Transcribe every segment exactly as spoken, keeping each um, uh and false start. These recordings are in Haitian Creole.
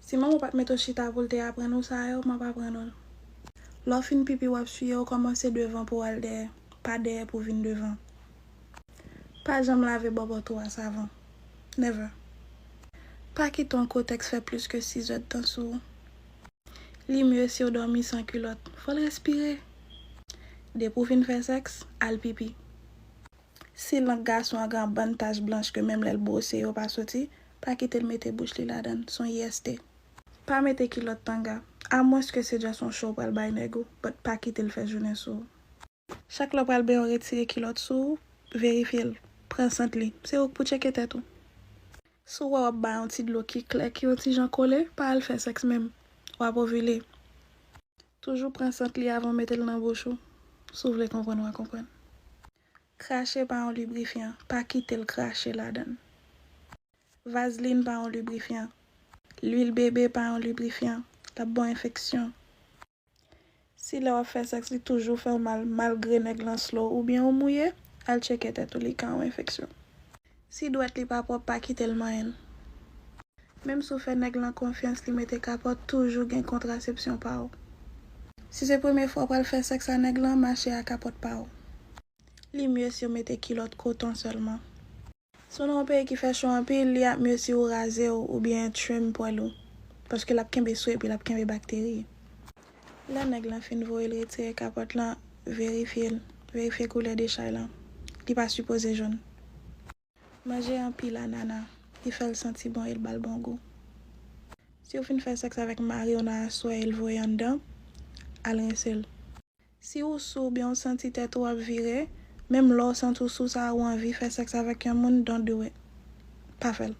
Si manman w pa t mete w chita pou l te aprann ou sa yo, m ap aprann ou l. Lè w fin pipi, w ap siye, w kòmanse devan pou w al dèyè, pa dèyè pou w vin devan. Pa janm lave bòbòt ou a savan. Never. Pa kite yon kotèks fè plis ke sis èdtan sou ou. Li mye si w dòmi san kilòt. Fò l respire. Depi w fin fè sèks, al pipi. Si lang gason an gen yon bann tach blanch ke menm lè l bwose yo pa soti, pa kite l mete bouch li ladan l. Se yon I S T. Pa mete kilòt tanga, amwenske se just yon cho w pral bay nèg ou, but pa kite l fè jounen sou ou. Chak lè w pral benyen w retire kilòt sou ou, verifye l, pran sant li. Se ou k pou tcheke tèt ou. Si w wè w ap bay yon ti dlo ki klè, ki yon ti jan kole, pa al fè sèks menm. W ap ovile. Toujou pran sant li avan w mete l nan bouch ou. Si w vle konprann, w a konprann. Krache pa yon librifyan, pa kite l krache ladan l. Vazlin pa yon librifyan. Lwil bebe pa yon librifyan, l ap ba w enfeksyon. Si lè w ap fè sèks li toujou fè w mal malgre nèg lan slow oubyen ou mouye, al tcheke tèt ou, li ka yon enfeksyon. Si dwèt li pa pwòp, pa kite l manyen l. Menm si w fè nèg lan konfyans, li mete kapòt, toujou gen kontrasepsyon pa w. Si se premye fwa w pral fè sèks a nèg lan, mache a kapòt pa w. Li mye si w mete kilòt koton sèlman. Si w nan yon peyi ki fè cho anpil, li ap mye si w raze w oubyen trim pwèl ou, paske l ap kenbe swe epi l ap kenbe bakteri. Lè nèg lan fin voye l retire kapòt lan, verifye l, verifye koulè dechay lan. Li pa sipoze jòn. Manje anpil anana, li fè l santi bon e l ba l bon gou. Si w fin fè sèks avèk mari w nan aswè e l voye anndan, al rense l. Si ou sou oubyen w santi tèt ou ap vire, menm lè w santi w sou sa a, ou anvi fè sèks avèk yon moun, don't do it. Pa fè l.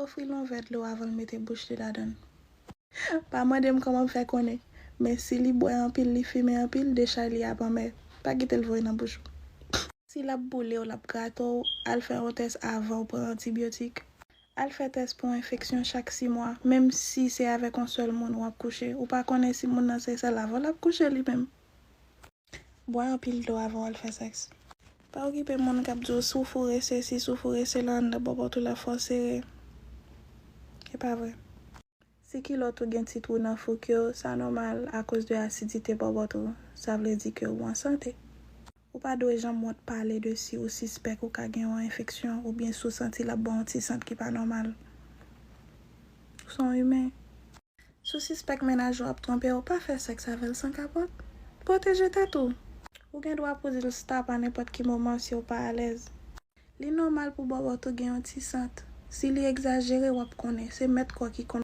Ofri l yon vè dlo avan l mete bouch li ladan l. Pa mande m kòman m fè konnen, men si li bwè anpil, li fimen anpil, dechay li ap anmè. Pa kite l voye nan bouch ou. Si l ap boule w, l ap grate w, al fè yon tès avan w pran antibyotik. Al fè tès pou enfeksyon chak sis mwa, menm si se avèk yon sèl moun w ap kouche. Ou pa konnen si moun nan se sèl avè w l ap kouche li menm. Bwè anpil dlo avan w al fè sèks. Pa okipe moun k ap di w si w foure sesi, si w foure sela anndan bòbòt ou la fò sere. E pa vre. Si kilòt ou gen ti twou nan fouk yo, sa nòmal akoz de asidite bòbòt ou, sa vle di ke ou an sante. Ou pa dwe janm wont pale de si ou sispèk ou ka gen yon enfeksyon oubyen si w santi l ap ba w yon ti sant ki pa nòmal. Ou se yon imen. Si w sispèk mennaj ou ap twonpe w, pa fè sèks avè l san kapòt. Pwoteje tèt ou. Ou gen dwa pou di l stop a nenpòt ki moman si w pa alèz. Li nòmal pou bòbòt ou gen yon ti sant. Si li egzajere, w ap konnen. Se mèt kò ki konn